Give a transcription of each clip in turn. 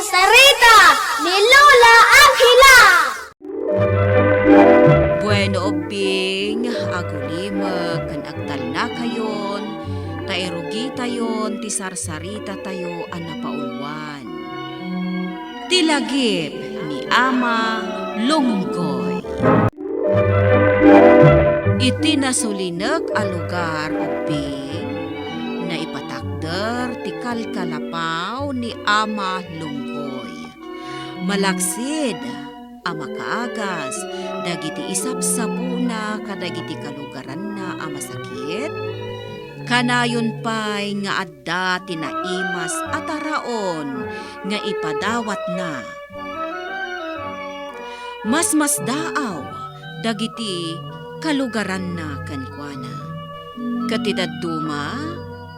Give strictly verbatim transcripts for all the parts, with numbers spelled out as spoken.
Sarita ni Lola Angela. Bueno, ubbing, agulimek ken agtalnakayon, ta irugitayon ti sarsaritatayo a napauluan. Ti lagip ni Ama Lunggoy. Iti nasulinek a lugar, ubbing, naipatakder ti kalkalapaw ni Ama Lunggoy. Malaksid a makaagas dagiti isapsapuna kadagiti kalugaranna a masakit, kanayon pay nga adda ti naimas a taraon nga ipadawatna. Masmasdaaw dagiti kalugaranna kenkuana. Ket ti dadduma,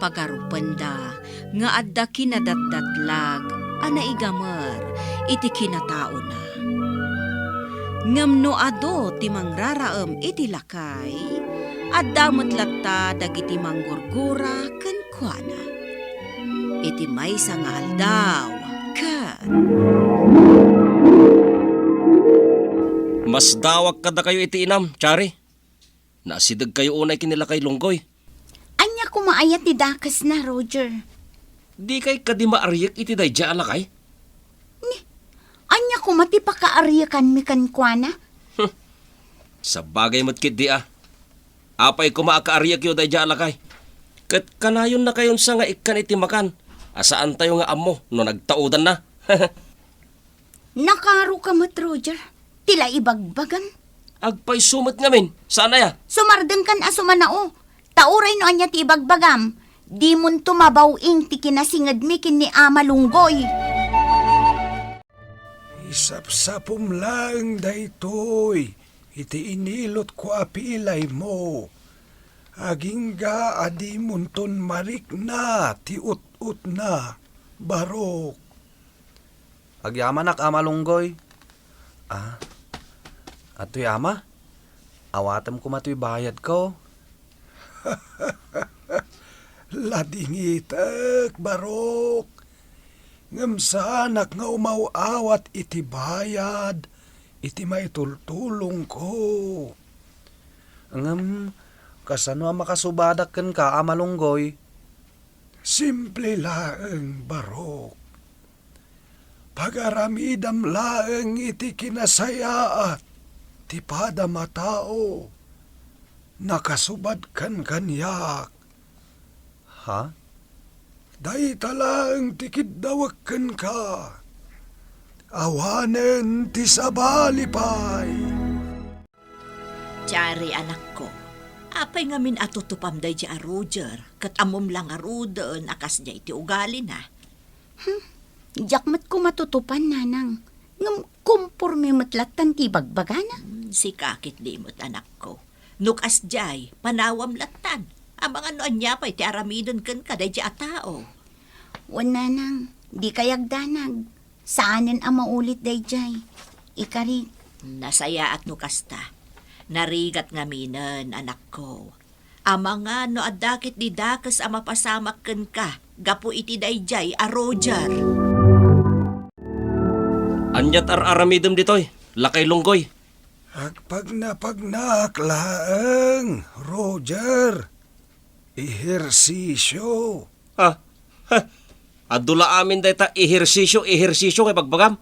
pagarupenda nga adda kinadatdatlag a naigamer iti kinataona. Ngem no adu ti mangraraem iti lakay, adda met latta dagiti manggurgura kenkuana. Iti maysa nga aldaw, ket Masdawak kadakayo iti inam, Chari. Naasidegkayo unay ken ni Lakay Lunggoy. Ania koma aya ti dakesna, Roger? Dikay kadi maariek iti daydiay a lakay? Ni, ania koma ti pakaariekanmi kenkuana? Sabagay met ketdi a. Apay koma a kaariekyo daydiay a lakay? Ket kanayonnakayon sa nga ikkan iti makan, a saantayo nga ammo no nagtaudanna. Nakaroka met, Roger. Ti la ibagbagam. Agpayso met ngamin, saan aya? Sumardengkan a sumanao. Ta uray no ania ti ibagbagam, dimonto mabaw-ing ti kinasingedmi ken ni Ama Lunggoy. Isapsapom laeng daytoy iti inilotko a pilaymo. Agingga a dimonton marikna ti ut-utna, Barok. Agyamanak, Ama Lunggoy. Ah, adtoy, Ama. Awatem koma toy bayadko. Ladingitek, Barok. Ngem saanak nga umaw-awat iti bayad iti maitultulongko. Ngem kasano a makasubadak kenka, Ama Lunggoy? Simple laeng, Barok. Pagaramidam laeng iti kinasayaat ti padam a tao. Nakasubadkan kaniak. Ha? Dayta laeng ti kiddawek kenka. Awanen ti sabali pay. Chari, anakko, apay ngamin a tutupam daydiay a Roger, ket ammom la ngaruden a kasdiay ti ugalina? Hmm, diak met koma tutupan, nanang. Ngem komporme met lattan ti ibagbagana. Hmm, sika ketdi met, anakko. No kasdiay, panawam lattan. Amangan no ania pay ti aramiden kenka daydiay a tao. Wen, nanang, dikay agdanag. Saanen a maulit daydiay. Ikarik. Nasayaat no kasta. Narigat ngaminen, anakko. Amangan no adda ketdi dakes a mapasamak kenka gapu iti daydiay a Roger. Ania ti ar-aramidem ditoy, Lakay Lunggoy? Agpagnapagnaak laeng, Roger. Ehersisyo. Ha? Ha? Adu la amin dayta ehersisyo, ehersisyo nga ibagbagam?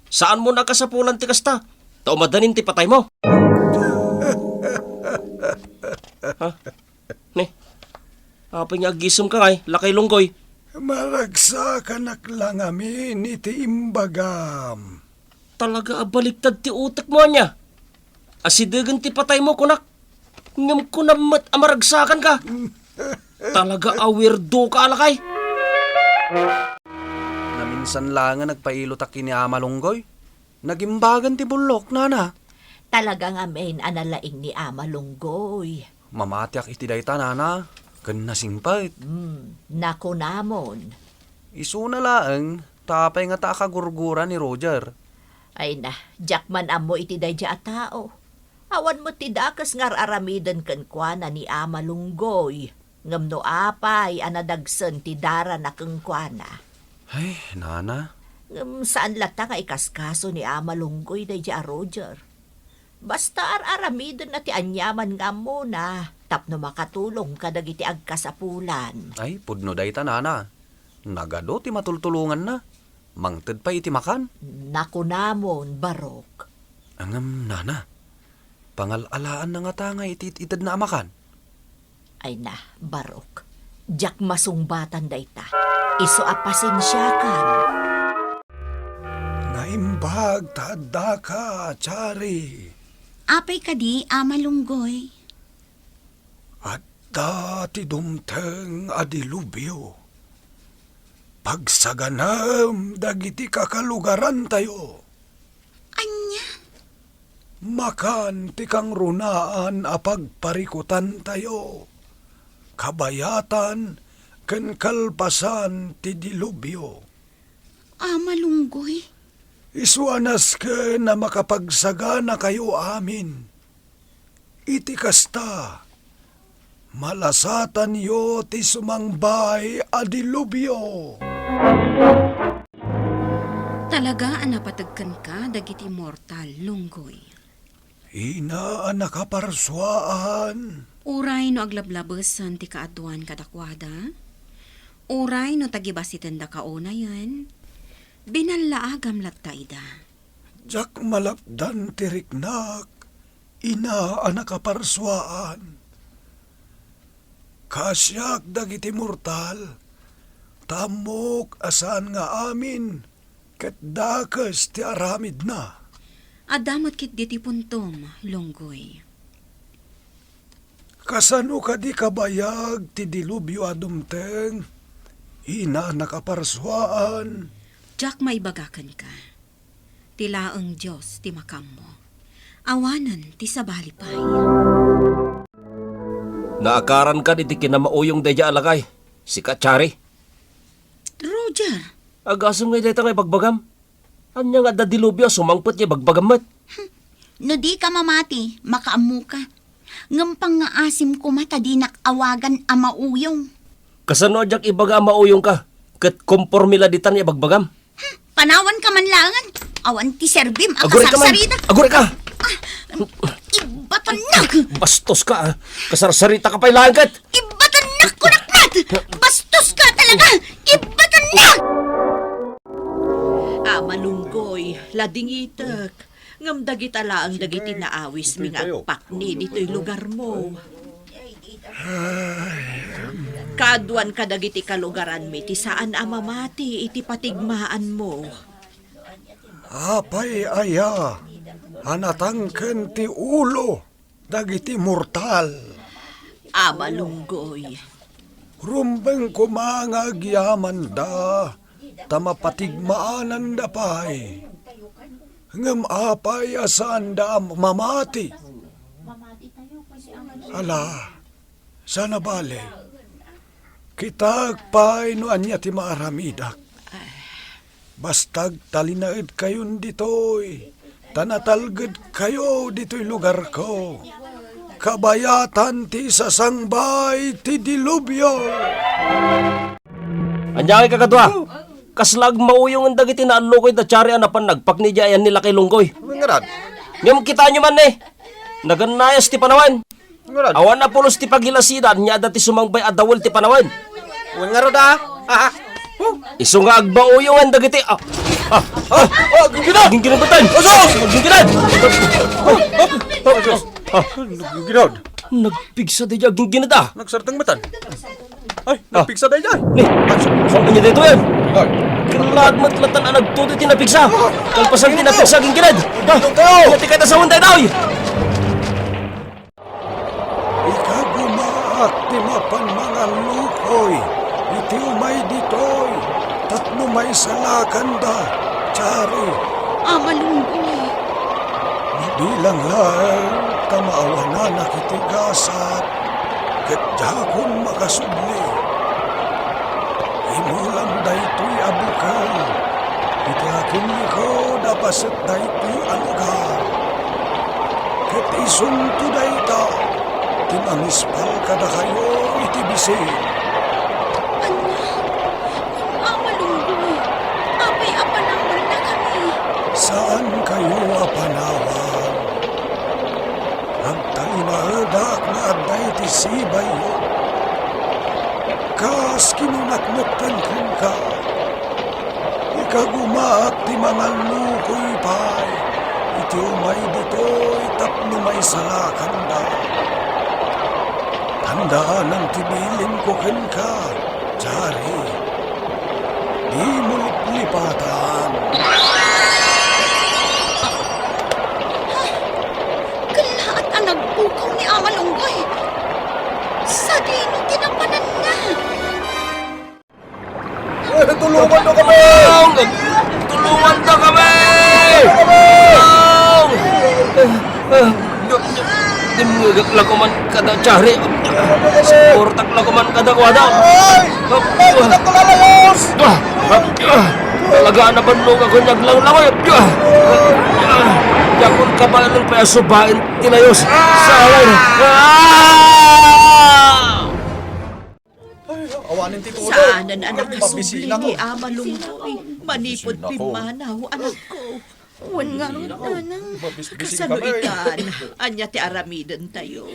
Saanmo a kasapulan ti kasta, ta umadanin ti pataymo. Ha? Ni, apay nga agisemka ngay, Lakay Lunggoy? Maragsakanak la ngamin iti imbagam. Talaga a baliktad ti utekmo, ania? Asidegen ti pataymo, kunak. Ngem kunam met a maragsakanka. Talaga a weirdo ka, a lakay. Naminsan laeng a nagpailotak ken ni Ama Lunggoy. Nagimbagan ti bullok, nana. Talaga ngamin a nalaing ni Ama Lunggoy. Mamatiak iti dayta, nana, ken nasingpet. Hmm, nakunamon. Isuna laeng, ta apay ngata a kagurgura ni Roger? Ay na, diak man ammo iti daydiay a tao. Awan met ti dakes nga ar-aramiden kenkuana ni Ama Lunggoy, ngem no apay a nadagsen ti darana kenkuana. Ay, nana, Ngem saan latta nga ikaskaso ni Ama Lunggoy daydiay a Roger. Basta ar-aramidenna ti aniaman nga ammona tapno makatulong kadagiti agkasapulan. Ay, pudno dayta, nana. Nagadu ti matultulonganna. Mangted pay iti makan. Nakunamon, Barok. Ngem, nana, pangal-alaanna ngata nga iti it-itedna a makan? Ay na, Barok. Diak masungbatan dayta. Isu a pasensiakan. Naimbag ta addaka, Chari. Apay kadi, Ama Lunggoy? Adda ti dumteng a dilubio. Pagsaganem dagiti kakalugarantayo. Ania? Makan ti kangrunaan a pagparikutantayo, kabayatan ken kalpasan ti dilubio. Ama Lunggoy? Isu a nasken a makapagsaganakayo amin. Iti kasta, malasatanyo ti sumangbay a dilubio. Talaga a napateg kenka dagiti mortal, Lunggoy. Ina a nakaparsuaan. Uray no aglablabesen ti kaaduan kadakuada, uray no tagibasitenda kaunayen, binallaagam latta ida. Diak malapdan ti riknak, ina a nakaparsuaan. Kaasiak dagiti mortal, ta ammok a saan nga amin ket dakes ti aramidna. Adda met ketdi ti puntom, Lunggoy. Kasano kadi kabayag ti dilubio a dumteng, ina a nakaparsuaan? Diak maibaga kenka. Ti laeng Dios ti makaammo. Awanen ti sabali pay. Naakaranka iti kinamauyong daydiay a lakay, sika, Chari. Roger! Agasem nga dayta nga ibagbagam? Ania nga adda dilubio a sumangpet nga ibagbagam met? No dika mamati, makaammoka. Ngem pangngaasim koma ta dinak awagan a mauyong. Kasano a diak ibaga a mauyongka, ket komporme la ditan nga ibagbagam? Hmm, panawanka man laengen. Awan ti serbim a Agurayka man. Kasarsarita. Agurayka! Ah, ibatannak! Bastoska, ah. Kasarsaritaka pay laeng ket. Ibatannak, kunak met! Bastoska talaga! Ibatannak! Ama Lunggoy, ladingitek. Ngem dagita laeng dagiti naawismi nga agpakni ditoy lugarmo. Kaaduan kadagiti kalugaranmi ti saan a mamati iti patigmaanmo. Apay aya a natangken ti ulo dagiti mortal? Ama Lunggoy. Rumbeng koma nga agyamanda ta mapatigmaananda pay. Ngem apay a saanda a mamati? Ala, saan a bale. Kitaek pay no ania ti maaramidak. Basta agtalinaedkayon ditoy, ta natalgedkayo ditoy lugarko. Kabayatan ti sasangbay ti dilubio. Ania ngay kakadua? Kasla agmauyongen dagiti naallukoy da Chari a napan nagpakni idiay ayan ni Lakay Lunggoy. Ngarad. Ngem kitaenyo man ni, nagannayas ti panawen. Ngarad. Awan a pulos ti pagilasida, ania adda ti sumangbay a dawel ti panawen. Wen ngarud, ah. Ah, ah. Huh. Isu nga agbauyongan dagiti, ah. Ah. Ah. Ah, gingginad! Gingginad, batan! Asos! Gingginad! Ah. Gingginad! Nagpigsa daydiay a gingginad, ah. Nagsarteng, batan. Ay, ah. Nagpigsa daydiay. Ni, saan kanya dito yan? Ay. Kinlaad met latan a nagtudo ti napigsa. Kalpasan ti napigsa, gingginad. Ah. Ito tayo. Iti kayat asawan tayo, daydiay. Ikagumaak ti mapan mangallukoy iti umay ditoy tapno maisalakanda, Chari. Ama Lunggoy. Mabilang laeng ta maawananak iti gasat ket diakon makasubli. Imulam daytoy a bukel iti aginlikod a paset daytoy a lugar. Ket isunto dayta ti mangispal kadakayo iti bisin. Ania? Ama Lunggoy, apay a panang Kinunak met kenka, ikagumaak ti mangallukoy pay iti umay ditoy tapno maisalakanda. Tandaanam ti bilinko kenka, Jari. Dimo liplipatan. Kellaat a nagpukaw ni Ama Lunggoy. Sadino ti napananna? Eh, tulungan na kami! Tulungan na kami! Tulungan na kami! Tulong! Ah, ah, dimngegak la koman kada Jari. Suportak la koman kadakuada. Ay! Ay, anak ko, lalayos! Ah, ah, ah, talaga na bannog ako naglanglangoy. Ah, ah, yakon kabalan pa subain tinayos. Sa alay na. Ah! Ay, awanen ti tulo. Saanen a nakasubli ni Ama Lunggoy manipud pimmanaw, anakko. Wen ngarud, nanang. Kasano itan, ania ti aramidentayo?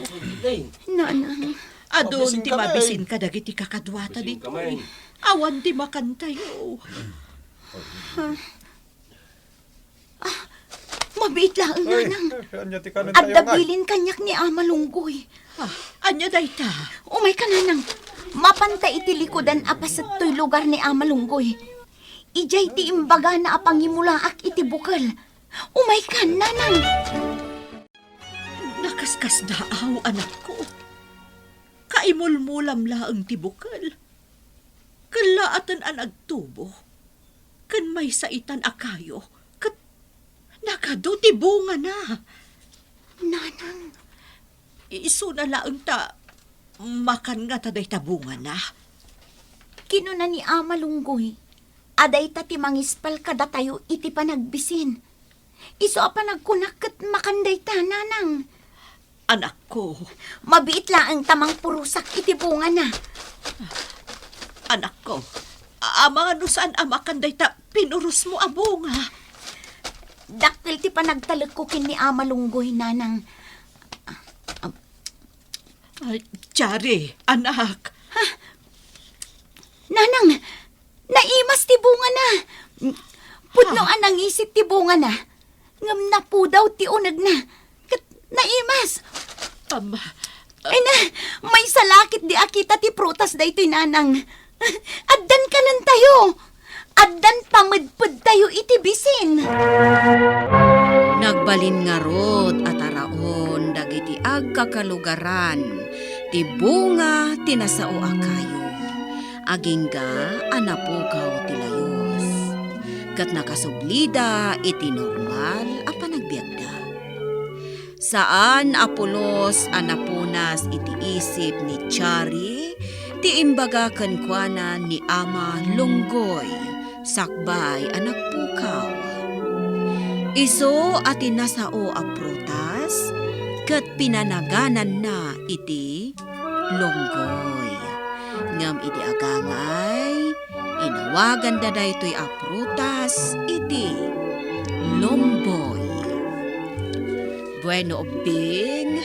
Nanang. Adun ti mabisin kadagiti kakaduata ditoy. Awan ti makantayo. Ah, mabiit laeng, nanang. Ay, ania ti kanen tayo, adda bilin kaniak ni Ama Lunggoy. Ah, ania dayta? Umayka, nanang. Mapanta iti likudan a paset toy lugar ni Ama Lunggoy. Idiay ti imbagana a pangimulaak iti bukel. Umayka, nanang. Nakaskasdaaw, anakko. Kaimulmulam laeng ti bukel. Kellaaten a nagtubo, ken maysa itan a kayo, ket nagadu ti bungana. Nanang. Isuna laeng ta makan ngata dayta bungana. Kinuna ni Ama Lunggoy a dayta ti mangispal kadatayo iti panagbisin. Isu a panagkunak ket makan dayta, nanang. Anakko. Mabiit laeng ta mangpurosak iti bungana. Anakko, amangan no saan a makan dayta pinurosmo a bunga. Dakkel ti panagtalekko ken ni Ama Lunggoy, nanang. Ay, Jari, anak. Ha? Nanang, naimas ti bungana. Pudno a nangisit ti bungana. Ngem napudaw ti unegna. Ket naimas. Ama. Ay na, maysa la ketdi a kita ti prutas daytoy, nanang. Addan kanentayo. Addan pamedpedtayo iti bisin. Nagbalin ngarud a taraon dagiti agkakalugaran ti bunga ti nasao a kayo, agingga a napukaw ti layos, ket nakasublida iti normal a panagbiagda. Saan a pulos a napunas iti isip ni Jari ti imbaga kenkuana ni Ama Lunggoy sakbay a nagpukaw. Isu a ti nasao a prutas ket pinanagananna iti Lunggoy. Ngem idi agangay, inawaganda daytoy a prutas iti lumboy. Bueno, ubbing,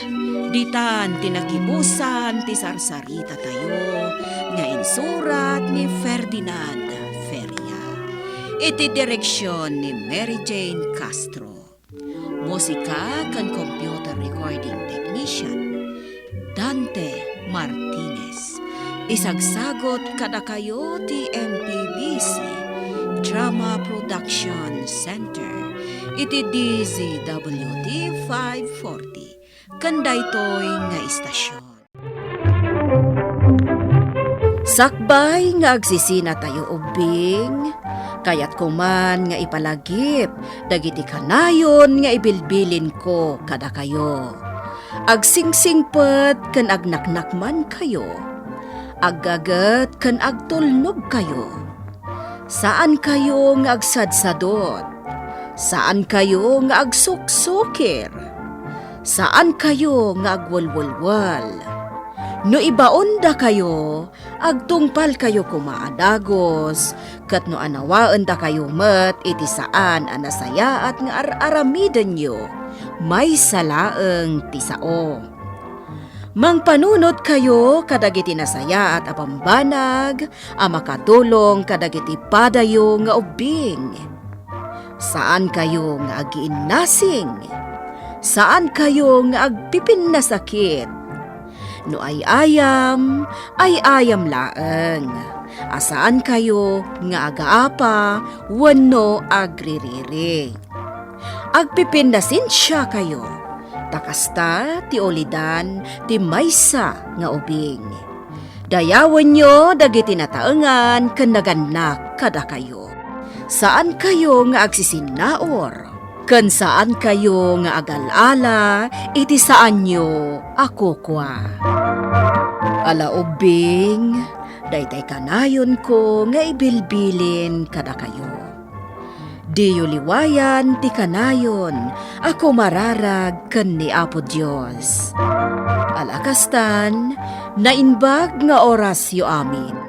ditan ti nakibusan ti sarsarita tayo nga insurat ni Ferdinand Feria. Iti direksion ni Mary Jane Castro. Musika ken computer recording technician, Dante Martinez. Isagsagot kadakayo ti M P B C Drama Production Center iti D Z W T five forty. Ken daytoy nga istasyon. Sakbay nga agsisinatayo ubbing, kayatko man nga ipalagip dagiti kanayon nga ibilbilinko kadakayo. Agsingsingpet ken agnaknakmankayo. Aggaget ken agtulnogkayo. Saankayo nga agsadsadot. Saankayo nga agsuksukir. Saankayo nga agwelwelwel. No ibaondakayo, agtungpalkayo koma a dagus, ket no anawaendakayo met iti saan a nasayaat nga ar-aramidenyo, maysa laeng ti sao. Mangpanunotkayo kadagiti nasayaat a bambanag a makatulong kadagiti padayo nga ubbing. Saankayo nga agiinnasing. Saankayo nga agpipinnasakit. No ay-ayam, ay-ayam laeng. A saankayo nga agaapa wenno agririri. Agpipinnasensiakayo, ta kasta ti ulidan ti maysa nga ubing. Dayawenyo dagiti nataengan ken nagannak kadakayo. Saankayo nga agsisinnaur, ken saankayo nga agal-ala iti saanyo a kukua. Ala ubbing, daytay kanayonko nga ibilbilin kadakayo. Diyo liwayan ti kanayon a kumararag ken ni Apo Dios. Ala kastan, naimbag nga orasyo amin.